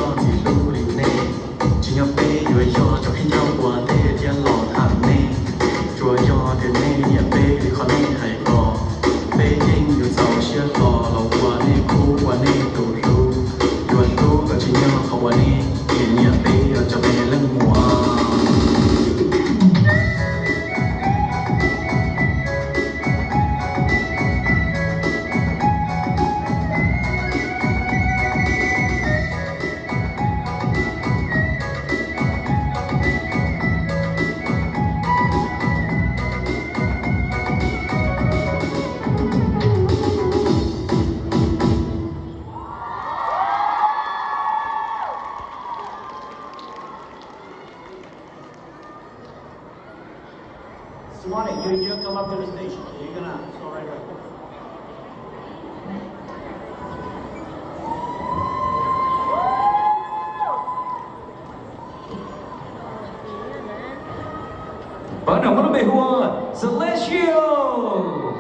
Txoj ntxim hlub li nej, tsim nyog peb yuav yog cov khaub ncaws ua ntej thiab los tham nej. Tsuas yog tias nej nyiam peb li qhov nej hais ko, peb yeej yuav txaus siab hlo los ua nej khub ua nej tus hlub. Yuav hlub kom tsim nyog qhov uas nej nyiam nyiam peb cov me leej muam. Simone, you, you come up to the stage. You're gonna, it's all right, right. Pab nram muab lub npe hu ua Celestials.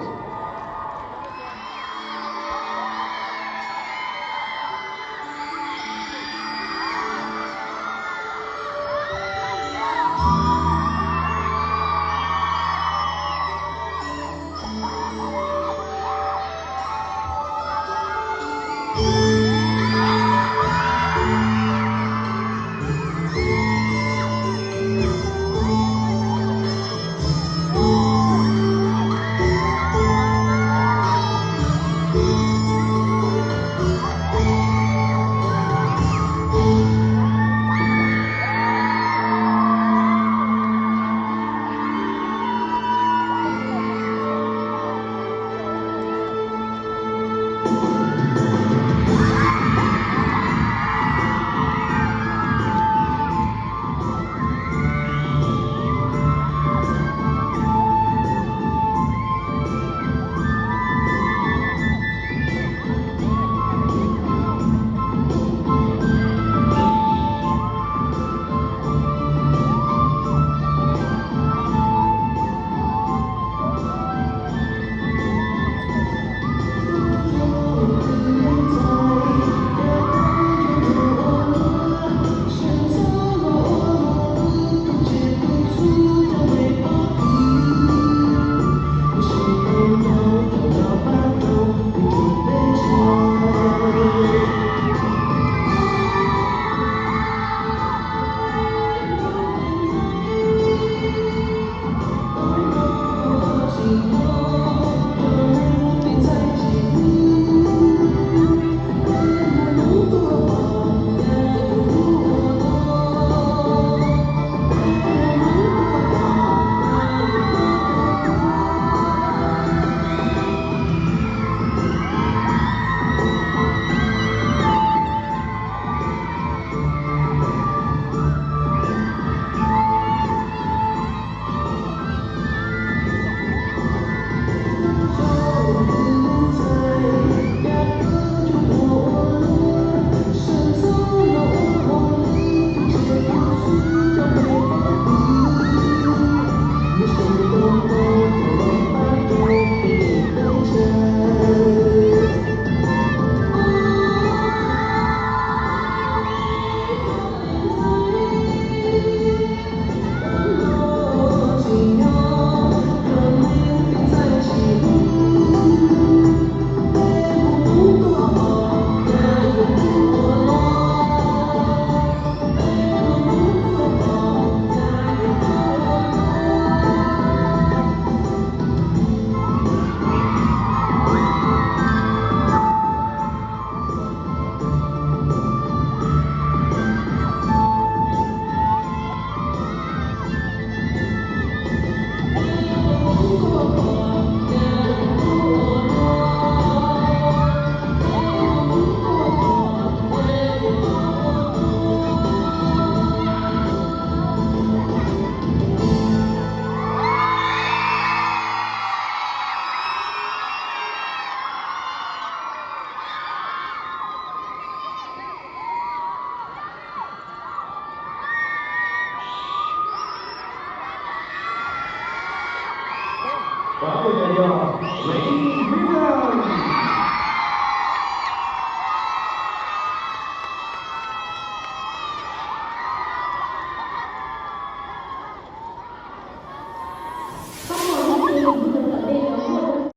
Pab ua cas yog Ladies Rebound.